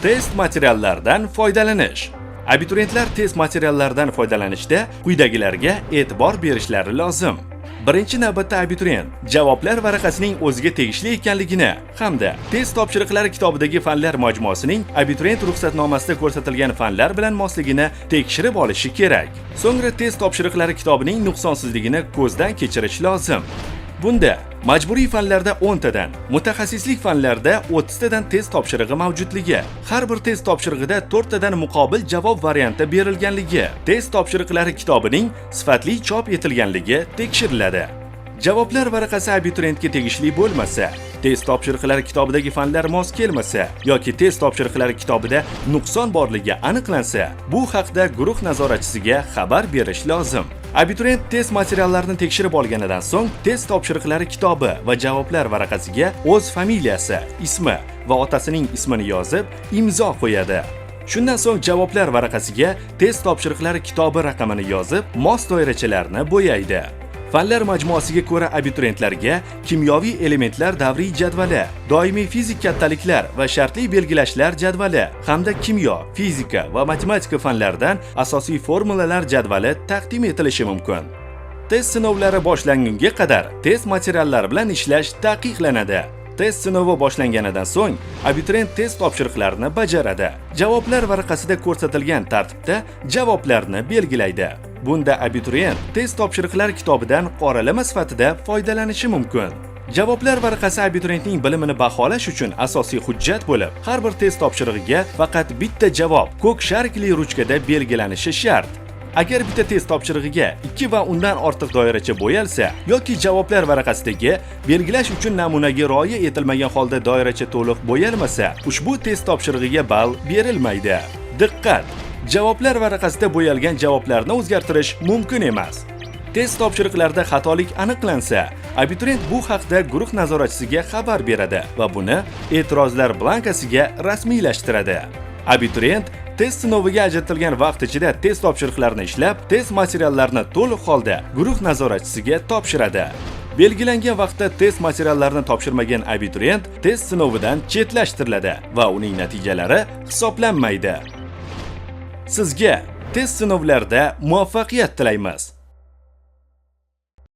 Test materiallaridan foydalanish. Abituriyentlar test materiallaridan foydalanishda quyidagilarga e'tibor berishlari lozim. Birinchi navbatda abituriyent javoblar varaqasining o'ziga tegishli ekanligini hamda test topshiriqlari kitobidagi fanlar majmuasining abituriyent ruxsatnomasida ko'rsatilgan fanlar bilan mosligini tekshirib olishi kerak. So'ngra test topshiriqlari kitobining nuqsonsizligini ko'zdan kechirish lozim. Bunda majburiy fanlarda 10 tadan, mutaxassislik fanlarida 30 tadan test topshirig'i mavjudligi, har bir test topshirig'ida 4 tadan muqobil javob varianti berilganligi, test topshiriqlari kitobining sifatli chop etilganligi tekshiriladi. Javoblar varaqasi abituriyentga tegishli bo'lmasa, test topshiriqlari kitobidagi fanlar mos kelmasa yoki test topshiriqlari kitobida nuqson borligi aniqlansa, bu haqda guruh nazoratchisiga xabar berish lozim. Abituriyent test materiallarini tekshirib olganidan so'ng test topshiriqlari kitobi va javoblar varaqasiga o'z familiyasi, ismi va otasining ismini yozib, imzo qo'yadi. Shundan so'ng javoblar varaqasiga test topshiriqlari kitobi raqamini yozib, mos doirachalarni bo'yaydi. Fanlar majmuasiga ko'ra abituriyentlarga kimyoviy elementlar davriy jadvali, doimiy fizik kattaliklar va shartli belgilashlar jadvali hamda kimyo, fizika va matematika fanlaridan asosiy formulalar jadvali taqdim etilishi mumkin. Test sinovlari boshlangunga qadar test materiallari bilan ishlash taqiqlanadi. Test sinovi boshlanganidan so'ng abituriyent test topshiriqlarini bajaradi. Javoblar varaqasida ko'rsatilgan tartibda javoblarni belgilaydi. Bunda abituriyent test topshiriqlar kitobidan qoralama sifatida foydalanishi mumkin. Javoblar varaqasi abituriyentning bilimini baholash uchun asosiy hujjat bo'lib, har bir test topshirig'iga faqat bitta javob ko'k sharikli ruchkada belgilanishi shart. Agar bitta test topshirig'iga ikki va undan ortiq doiracha bo'yalsa yoki javoblar varaqasidagi belgilash uchun namunaga rioya etilmagan holda doiracha to'liq bo'yalmasa, ushbu test topshirig'iga ball berilmaydi. Diqqat! Javoblar varaqasida bo'yalgan javoblarni o'zgartirish mumkin emas. Test topshiriqlarida xatolik aniqlansa, abituriyent bu haqda guruh nazoratchisiga xabar beradi va buni e'tirozlar blankasiga rasmiylashtiradi. Abituriyent test sinoviga ajratilgan vaqt ichida test topshiriqlarini ishlab, test materiallarini to'liq holda guruh nazoratchisiga topshiradi. Belgilangan vaqtda test materiallarini topshirmagan abituriyent test sinovidan chetlashtiriladi va uning natijalari hisoblanmaydi. Sizga test sinovlarida muvaffaqiyat tilaymiz.